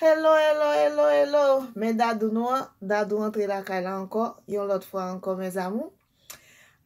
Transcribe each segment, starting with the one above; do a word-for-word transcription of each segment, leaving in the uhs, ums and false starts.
Hello, hello, hello, hello. Men dadou nou an, dadou antre lakay la ankò, yon lòt fwa ankò, mes amours.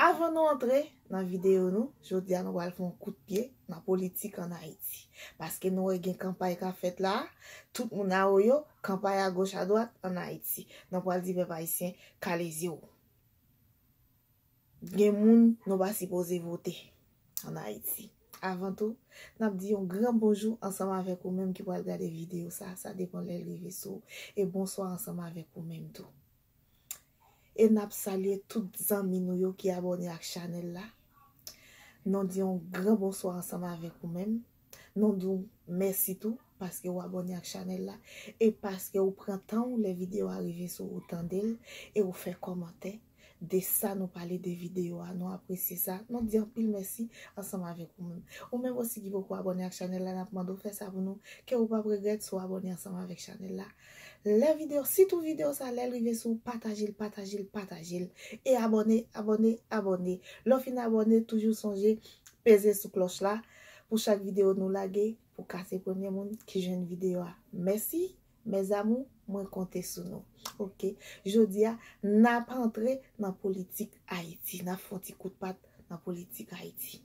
Avan nou antre nan videyo nou, jodi a nou pral fè yon kout pye nan politik ann Ayiti. Paske nou wè gen kanpay k ap fèt la, tout moun awoyo, kanpay agoch adwat ann Ayiti. Nou pral di pèp ayisyen, kale zye w. Gen moun nou pa sipoze vote ann Ayiti. Avan tou, n ap di yon gran bonjou ansanm avèk ou menm ki pral gade videyo sa, sa depann lè l rive sou ou. E bonswa ansanm avèk ou menm tou. E n ap salye tout zanmi nou yo ki abòne ak chanèl la. Nou di yon gran bonswa ansanm avèk ou menm. Nou di w mèsi tou paske w abòne ak chanèl la e paske w pran tan w lè videyo a rive sou ou tande l e w fè kòmantè de sa nou pale de videyo a. Nou apresye sa. Nou di anpil mèsi ansanm avèk ou menm. Ou menm osi ki poko abòne ak chanèl la, n ap mande w fè sa pou nou, ke ou p ap regrèt si w abòne ansanm avèk chanèl la. Lè videyo, sitou videyo sa, lè l rive sou ou, pataje l, pataje l, pataje l. E abòne, abòne, abòne. Lè w fin abòne, toujou sonje peze sou klòch la pou chak videyo nou lage, pou ka se premye moun ki jwenn videyo a. Mèsi, mes amours, mwen konte sou nou. Oke, jodi a, n ap antre nan politik Ayiti. N ap fè yon ti kout pat nan politik Ayiti.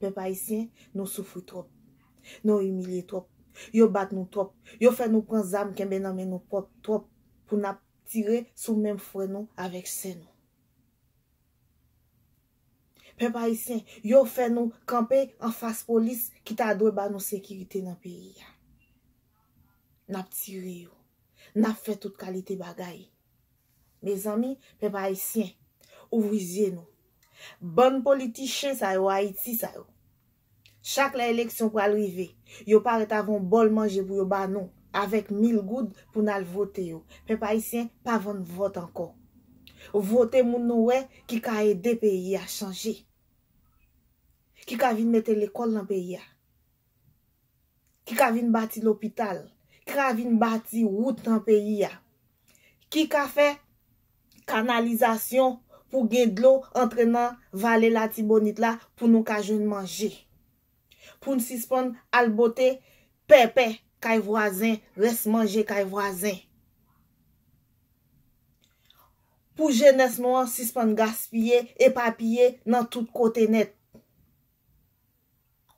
Pèp ayisyen, nou soufri twòp. Nou imilye twòp. Yo bat nou twòp. Yo fè nou pran zam kenbe nan men nou pwòp twòp pou n ap tire sou menm frè nou avèk sè nou. Pèp ayisyen, yo fè nou kanpe anfas polis ki ta dwe ba nou sekirite nan peyi a. N ap tire yo. N ap fè tout kalite bagay. Mezanmi, pèp ayisyen, ouvri zye nou. Bann politichen sa yo, Ayiti sa yo. Chak lè eleksyon pral rive, yo parèt avè yon bòl manje pou yo ba nou, avèk mil goud pou n al vote yo. Pèp ayisyen, pa vann vòt ankò. Vote moun nou wè ki ka ede peyi a chanje. Ki ka vin mete lekòl nan peyi a. Ki ka vin bati lopital. Ki ka vin bati wout nan peyi a. Ki ka fè kanalizasyon pou gen dlo antre nan vale Latibonit la pou nou ka jwenn manje. Pou n sispann al bote pèpè kay vwazen, rès manje kay vwazen. Pou jenès nou an sispann gaspiye, epapiye nan tout kote nèt.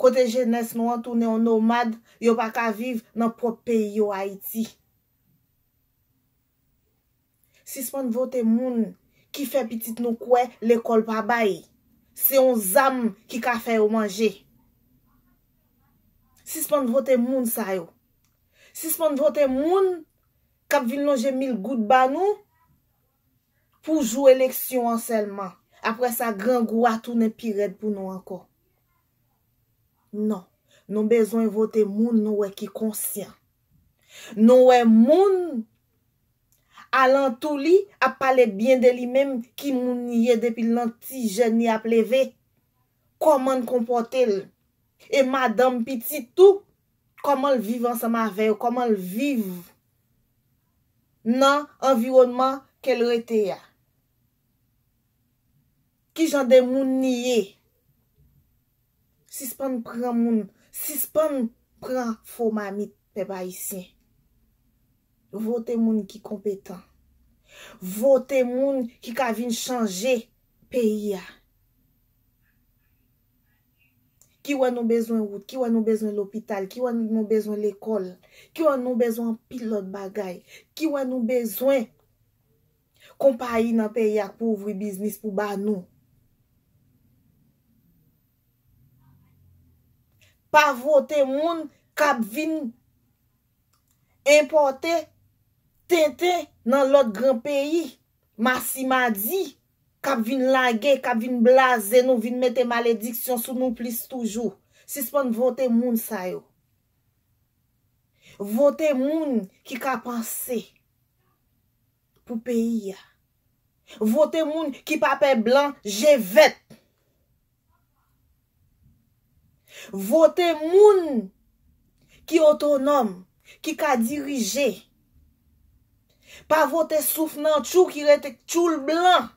Kote jenès nou an tounen yon nomad, yo pa ka viv nan pwòp peyi yo, Ayiti. Sispann vote moun ki fè pitit nou kwè lekòl pa bay. Se yon zam ki ka fè yo manje. Sispann vote moun sa yo. Sispann vote moun k ap vin lonje mil goud ba nou pou jou eleksyon an sèlman. Apre sa, grangou a tounen pi rèd pou nou ankò. Non, nou bezwen vote moun nou wè ki konsyan. Nou wè moun alantou li ap pale byen de li menm, ki moun li ye depi l nan ti jèn li ap leve, kòman l konpòte l, e madanm, pitit tou, kòman l viv ansanm avè yo, kòman l viv nan anviwònman ke l rete a. Ki jan de moun li ye? Sispann pran moun, sispann pran fo mamit, pèp ayisyen. Vote moun ki konpetan. Vote moun ki ka vin chanje peyi a. Ki wè nou bezwen wout, ki wè nou bezwen lopital, ki wè nou bezwen lekòl, ki wè nou bezwen anpil lòt bagay, ki wè nou bezwen konpayi nan peyi a pou ouvri biznis pou ba nou. Pa vote moun k ap vin enpòte tenten nan lòt gran peyi, masimadi, k ap vin lage, k ap vin blaze nou, vin mete malediksyon sou nou plis toujou. Sispann vote moun sa yo. Vote moun ki ka panse pou peyi a. Vote moun ki pa pè blan, je vèt. Vote moun ki otonòm, ki ka dirije. Pa vote souf nan tchou ki rete tchoul blan.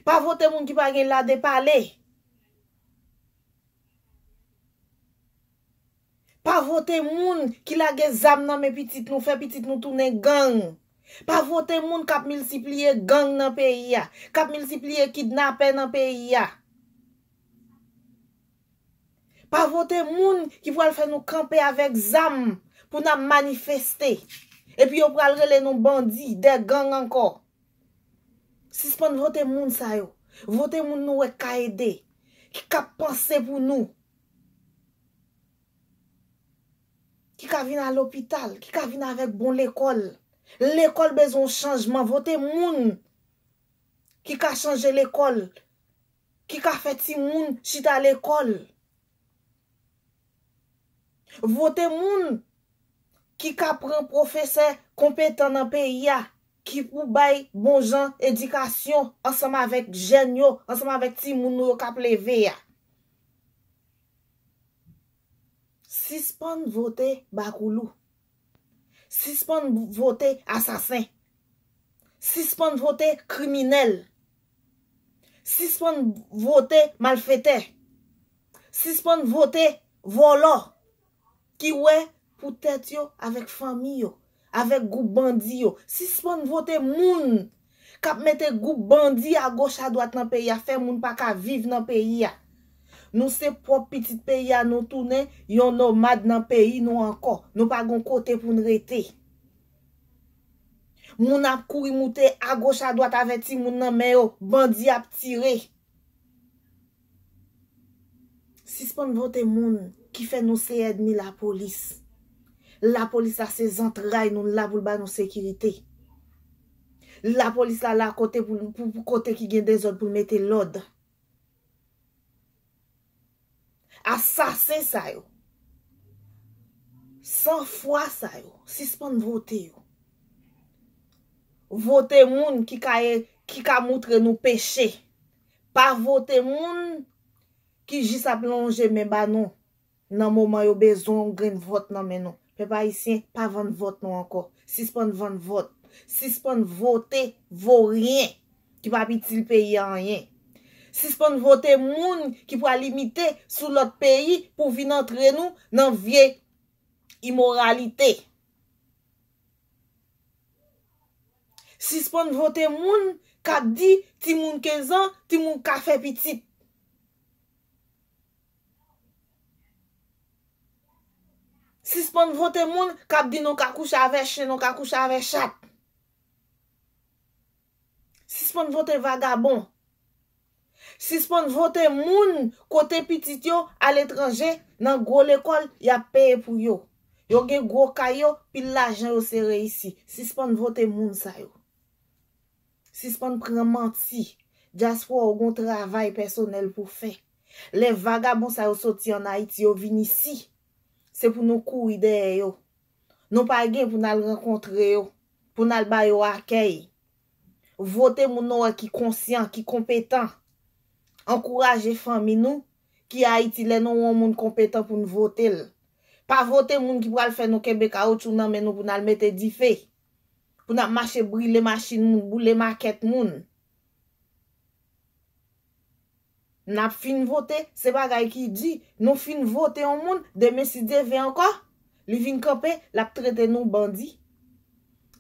Pa vote moun ki pa gen lade pale. Pa vote moun ki lage zam nan men pitit nou, fè pitit nou tounen gang. Pa vote moun k ap miltipliye gang nan peyi a, k ap miltipliye kidnapè nan peyi a. Pa vote moun ki pral fè nou kanpe avèk zam pou n ap manifeste. Epi yo pral rele nou bandi, dè gang ankò. Sispann vote moun sa yo. Vote moun nou wè k ka ede, ki k ap panse pou nou, ki ka vin a lopital, ki ka vin avèk bon lekòl. Lekòl bezwen yon chanjman. Vote moun ki ka chanje lekòl, ki ka fè timoun chita lekòl. Vote moun ki ka pran pwofesè konpetan nan peyi a, ki pou bay bon jan edikasyon ansanm avèk jèn yo, ansanm avèk timoun nou yo k ap leve a. Sispann vote bakoulou. Sispann vote asasen. Sispann vote kriminèl. Sispann vote malfetè. Sispann vote vòlò ki wè pou tèt yo avèk fanmi yo, avèk gwoup bandi yo. Sispann vote moun k ap mete gwoup bandi agoch adwat nan peyi a, fè moun pa ka viv nan peyi a. Nou se pwòp pitit peyi a, nou tounen yon nomad nan peyi nou ankò. Nou pa gon kote pou n rete. Moun ap kouri moute agoch adwat avè timoun nan men yo, bandi ap tire. Sispann vote moun ki fè nou se ènmi lapolis. Lapolis la se zantray nou, l la pou l ba nou sekirite. Lapolis la la kote pou, pou, pou kote ki gen dezòd pou l mete lòd. Asasen sa yo, sanfwa sa yo, sispann vote yo. Vote moun ki ka, ki ka moutre nou peche. Pa vote moun ki jis ap lonje men ba nou nan moman yo bezwen yon grenn vòt nan men nou. Pèp ayisyen, pa vann vòt nou ankò. Sispann vann vòt. Sispann vote voryen ki p ap itil peyi a anyen. Sispann vote moun ki pral imite sou lòt peyi pou vin antre nou nan vye imoralite. Sispann vote moun k ap di timoun kenz an, timoun ka fè pitit. Sispann vote moun k ap di nou ka kouche avè chen, nou ka kouche avè chat. Sispann vote vagabon. Sispann vote moun kote pitit yo aletranje nan gwo lekòl y ap peye pou yo. Yo gen gwo kay yo, pil lajan yo sere isi. Sispann vote moun sa yo. Sispann pran manti. Dyaspora, ou gon travay pèsonèl pou fè. Lè vagabon sa yo soti ann Ayiti, yo vin isi, se pou nou kouri dèyè yo. Nou pa gen pou n al rankontre yo, pou n al ba yo akèy. Vote moun nou wè ki konsyan, ki konpetan. Ankouraje fanmi nou ki Ayiti lè nou wè yon moun konpetan pou n vote l. Pa vote moun ki pral fè nou kenbe kawotchou nan men nou pou n al mete dife. Pou n ap mache brile machin moun, boule makèt moun. N ap fin vote, se bagay ki di, nou fin vote yon moun, demen si Dye vle ankò, li vin kanpe, l ap trete nou bandi.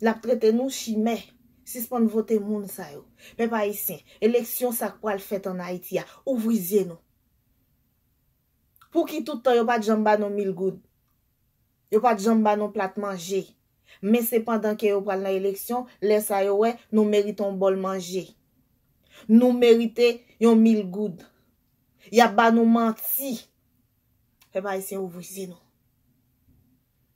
L ap trete nou chimè. Sispann vote moun sa yo. Pèp ayisyen, eleksyon sa k pral fèt ann Ayiti a, ouvri zye nou. Pouki tout tan yo pa t janm ba nou mil goud? Yo pa t janm ba nou plat manje. Men se pandan ke yo pral nan eleksyon, lè sa yo wè nou merite yon bòl manje. Nou merite yon mil goud. Y ap ba nou manti. Pèp ayisyen, ouvri zye nou.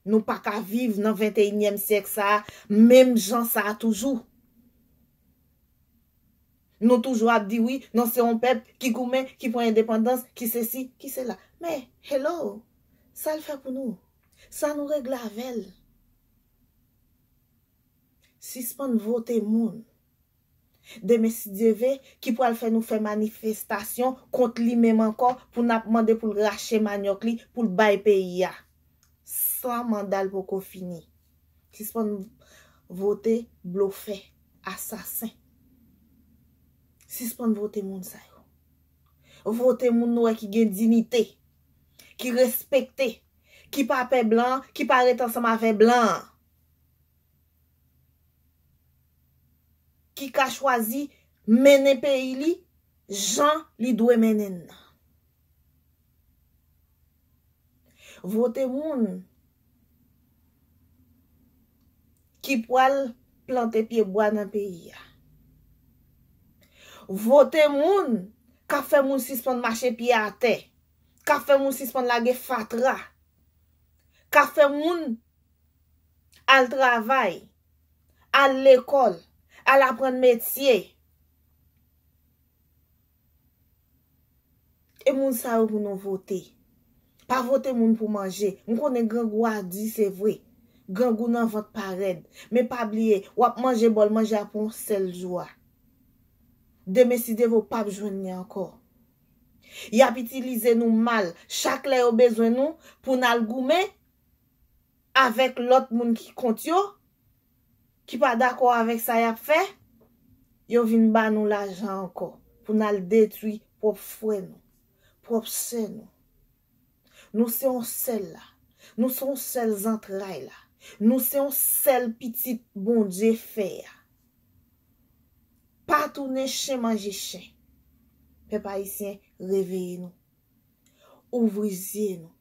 Nou pa ka viv nan venteyinyèm syèk sa a, menm jan sa a toujou. Nou toujou ap di wi, non, se yon pèp ki goumen, ki pran endepandans, ki sesi, ki sela. Men, hello, sa l fè pou nou? Sa nou regle avè l? Sispann vote moun. Demen, si Dye vle, ki pral fè nou fè manifestasyon kont li menm ankò pou n ap mande pou l rache manyòk li, pou l bay peyi a. San manda l poko fini. Sispann vote blofè, asasen. Sispann vote moun sa yo. Vote moun nou wè ki gen diyite, ki respekte, ki pa pè blan, ki pa ret ansanm avè blan, ki ka chwazi mennen peyi li jan li dwe mennen l nan. Vote moun ki pral plante pyebwa nan peyi a. Vote moun k ap fè moun sispann mache pye atè, k ap fè moun sispann lage fatra, k ap fè moun al travay, al lekòl, al aprann metye. E moun sa yo pou nou vote. Pa vote moun pou manje. M konnen grangou a di, se vre. Grangou nan vant pa rèd. Men pa bliye, w ap manje bòl manje a pou yon sèl jou a. Demen, si Dye vle, w p ap jwenn li ankò. Y ap itilize nou mal. Chak lè yo bezwen nou pou n al goumen avèk lòt moun ki kont yo, ki pa dakò avèk sa y ap fè, yo vin ba nou lajan ankò pou n al detwi pwòp frè nou, pwòp sè nou. Nou se yon sèl la. Nou se yon sèl zantray la. Nou se yon sèl pitit Bondye fè a. Pa tounen chen manje chen. Pèp ayisyen, reveye nou. Ouvri zye nou.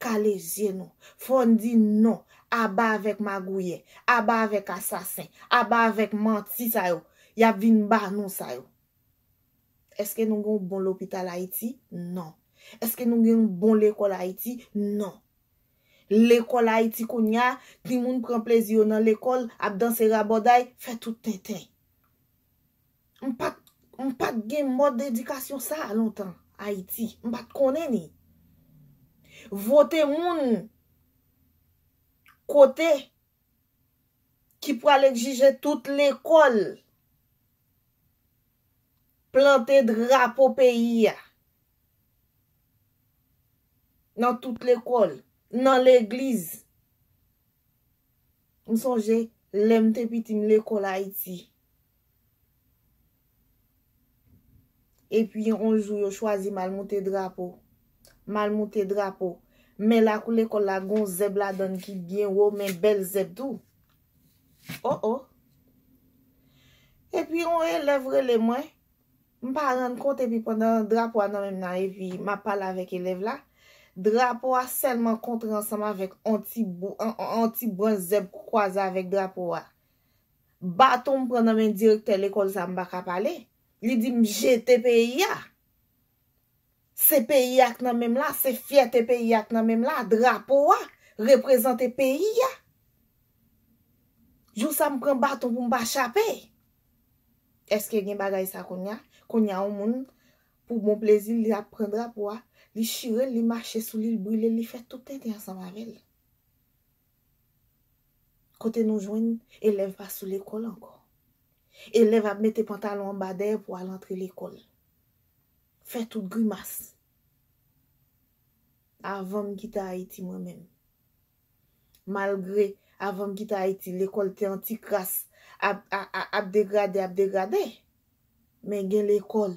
Kale zye nou. Fò n di non. Aba avèk magouyè. Aba avèk asasen. Aba avèk manti sa yo. Y ap vin ba nou sa yo. Èske nou gen yon bon lopital Ayiti? Non. Èske nou gen yon bon lekòl Ayiti? Non. Lekòl Ayiti kounye a, timoun pran plezi yo nan lekòl, ap danse rabòday, fè tout tenten. M pa t, m pa t gen mòd edikasyon sa a lontan, Ayiti. M pa t konnen ni. Vote moun kote ki pral egzije tout lekòl plante drapo peyi a. Nan tout lekòl, nan legliz. M sonje, lè m te piti, m lekòl Ayiti. Epi, yon jou, yo chwazi m al moute drapo. M al moute drapo. Men lakou lekòl la, gon zèb ladan l ki byen wo, men bèl zèb tou. O, o. Epi, yon elèv rele mwen. M pa rann kont, epi pandan drapo a nan men m nan, epi m ap pale avèk elèv la, drapo a sèlman kontre ansanm avèk on ti bou-, on, on, on ti branch zèb kwaze avèk drapo a. Baton m pran nan men direktè lekòl sa, m pa ka pale. Li di m jete peyi a. Se peyi a k nan men m la, se fyète peyi a k nan men m la, drapo a reprezante peyi a. Jou sa m pran baton pou m pa chape. Èske gen bagay sa kounye a? Kounye a, yon moun, pou bon plezi, li ap pran drapo a, li chire l, li mache sou li, li brile l, li fè tout tenten ansanm avè l. Kote nou jwenn elèv pa sou lekòl ankò. Elèv ap mete pantalon anba dèyè pou al antre lekòl. Fè tout grimas. Avan m kite Ayiti mwen menm. Malgre, avan m kite Ayiti, lekòl te anti kras, ap, a, a, ap degrade, ap degrade. Men gen lekòl.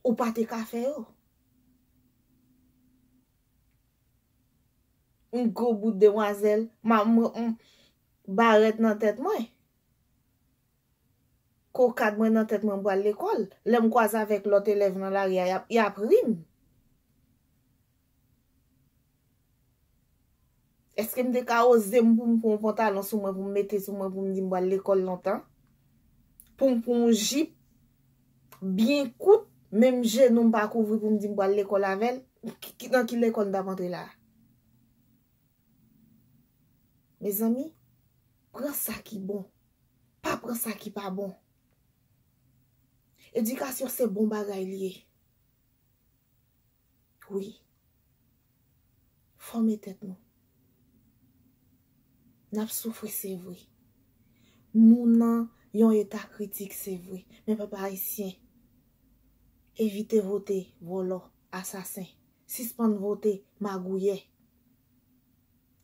Ou pa te ka fè yo. Yon gwo bout demwazèl, ma, m, m, barèt nan tèt mwen. Kokad mwen nan tèt mwen, m pral lekòl. Lè m kwaze avèk lòt elèv nan lari a, y ap, y ap ri m. Èske m te ka oze m pou m pran yon pantalon sou mwen, pou m mete sou mwen, pou m di m pral lekòl lontan? Pou m pran yon jip byen kout, menm jenou m pa kouvri pou m di m pral lekòl avè l? Ki, ki, nan ki lekòl m t ap antre la a? Mezanmi, pran sa ki bon. Pa pran sa ki pa bon. Edikasyon se bon bagay li ye. Wi. Fòme tèt nou. N ap soufri, se vre. Nou nan yon eta kritik, se vre. Men pèp ayisyen, evite vote vòlò, asasen. Sispann vote magouyè.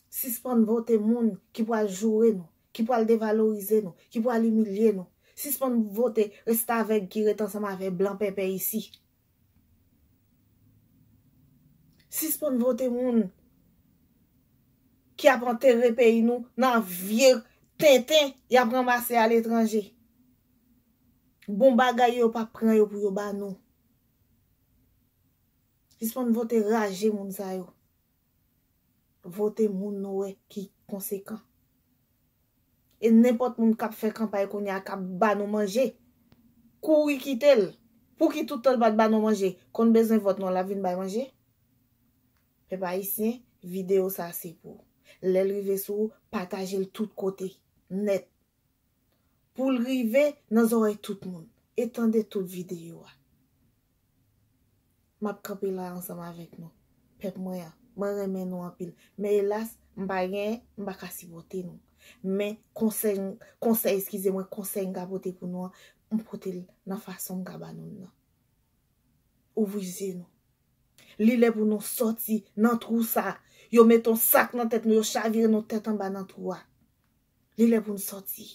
Sispann vote moun ki pral joure nou, ki pral devalorize nou, ki pral imilye nou. Sispann vote restavèg ki ret ansanm avè blan pèpè isi. Sispann vote moun ki ap antere peyi nou nan vye tenten y ap ranmase aletranje. Bon bagay yo, yo pa pran yo pou yo ba nou. Sispann vote raje moun sa yo. Vote moun nou wè ki konsekan. E nenpòt moun k ap fè kanpay kounye a k ap ba nou manje, kouri kite l. Pouki tout tan l pa t ba nou manje? Konn bezwen vòt nou an, l ap vin bay manje? Pèp ayisyen, videyo sa a se pou ou. Lè l rive sou ou, pataje l tout kote, nèt. Pou l rive nan zòrèy tout moun. E tande tout videyo a. M ap kanpe la ansanm avèk nou. Pèp mwen an, mwen renmen nou anpil. Men elas, m pa gen, m pa ka sipòte nou. Men konsèy, konsèy, eskize mwen, konsèy m ka pote pou nou an, m pote l nan fason m ka ba nou l nan. Ouvri zye nou. Li lè pou nou sòti nan twou sa. Yo mete yon sak nan tèt nou, yo chavire nou tèt anba nan twou a. Li lè pou nou sòti.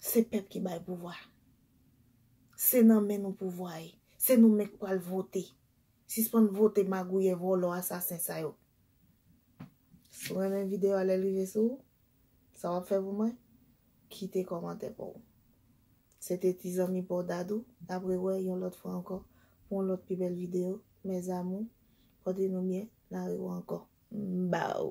Se pèp ki bay pouvwa. Se nan men nou pouvwa ye. Se nou menm k pral vote. Sispann vote magouyè, vòlò, asasen sa yo. Si w renmen videyo a, lè l rive sou ou, sa w ap fè pou mwen? Kite kòmantè pa w. Se te ti zanmi pa w Dadou. N ap rewè yon lòt fwa ankò pou yon lòt pi bèl videyo. Mes amours, pòte nou byen, n a rewè ankò. Baw.